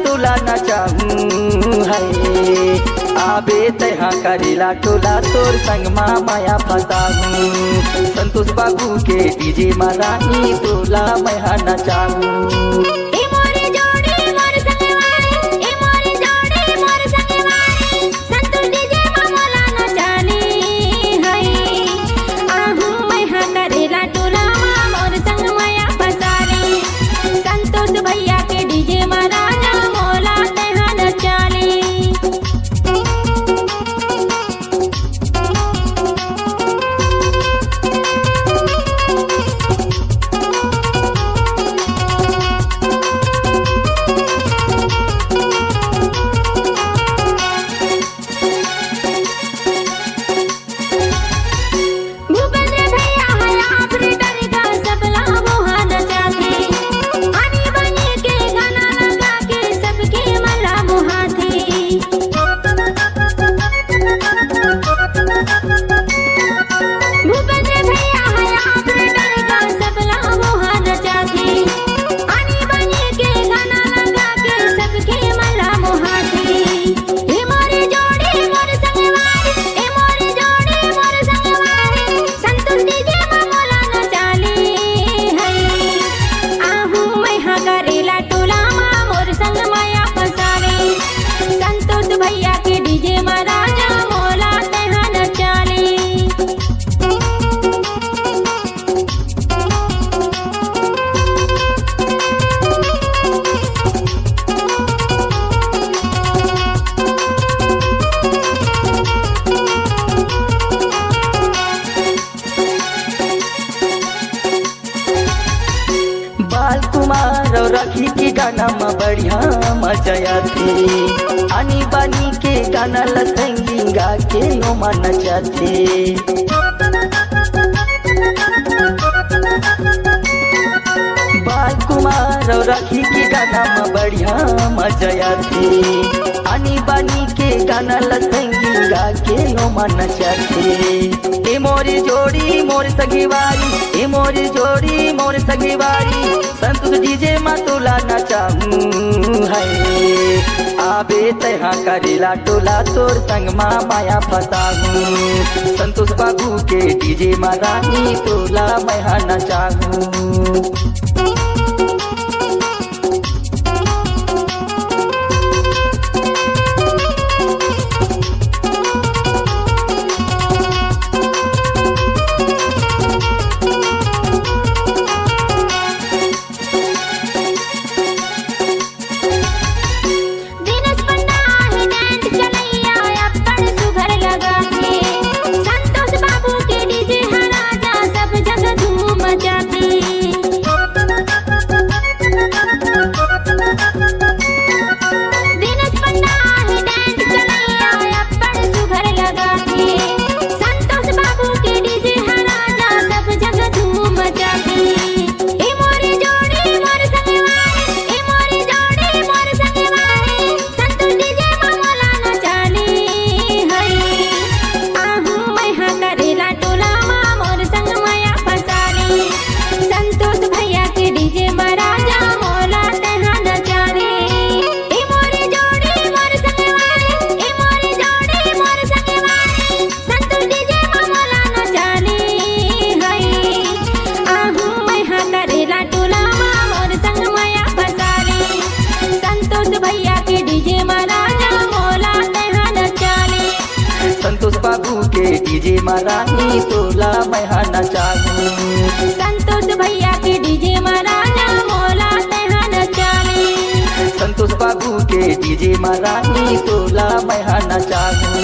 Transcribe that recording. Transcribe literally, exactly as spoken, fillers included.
तोला नचाहूँ है। आबे तैहा करेला टोला, तोर संग मा मया फसाहूँ। संतोष बाबू के डीजे मा रानी, तोला मैं हा नचाहूँ। ए मोरे जोड़ी मोर संगवारी, ए मोरे जोड़ी मोर संगवारी, संतोष डीजे मा मोला नचानी है। आहूँ मैं हा करेला टोला मा, मोर संग मया फसानी। संतोष भैया के डीजे मा राजा, मोला तैहा नचानी। भूपेंद्र भैया है ऑपरेटर का, सबला वो हा नचाथे। आनी बानी के गाना लगा के सबके मन ला मोहाथे। भूपेंद्र भैया है ऑपरेटर का, सबला वो हा नचाथे। आनी बानी के गाना लगा के सबके मन ला मोहाथे। ए मोरे जोड़ी मोर संगवारी, ए मोरे जोड़ी मोर संगवारी, संतोष डीजे मा मोला नचाले है। आहूँ मैं हा करेला टोला मा, मोर संग मया फसाले। संतोष भैया के डीजे मा राजा, मोला तैहा नचाले। बाल कुमार अउ राखी के गाना म बढ़िया मजा आथे। आनी बानी के गाना ल संगी गा के ओमा नचाथे। बाल कुमार अउ राखी के गाना म बढ़िया मजा आथे। आनी बानी के गाना ल संगी गा के ओमा नचाथे। ए मोरी जोड़ी मोर संगीवारी, ए मोरी जोड़ी मोर संगीवारी, संतोष डीजे मा तोला नचाहूँ है। आबे तैहा करेला टोला, तोर संग मा मया फसाहूँ। संतोष बाबू के डीजे मा रानी, तोला मैं हा नचाहूँ। दिनेश पंडा हे बैंड चलैया, अब्बड़ सुघर लगाथे। संतोष बाबू के डीजे ह राजा, सब जगह धूम मचाथे। दिनेश पंडा हे बैंड चलैया, अब्बड़ सुघर लगाथे। संतोष बाबू के डीजे ह राजा, सब जगह धूम मचाथे। ए मोरी जोड़ी मोर संगवारी, ए मोरी जोड़ी मोर संगवारी, संतोष डीजे मा मोला नचाले है। आहूँ मैं हा करेला टोला मा, मोर संग मया फसाले। संतोष भैया के डीजे मा राजा, मोला तैहा नचाले। ए मोरी जोड़ी मोर संगवारी, ए मोरी जोड़ी मोर संगवारी, संतोष डीजे मा मोला नचाले है। आहूँ मैं हा करेला टोला मा, मोर संग मया फसाले। संतोष भैया के डीजे मा राजा, मोला तैहा नचाले। संतोष बाबू के डीजे मा रानी, तोला मैं हा नचाहूँ। संतोष भैया के डीजे मा राजा, मोला तैहा नचाले। संतोष बाबू के डीजे मा रानी, तोला मैं हा नचाहूँ।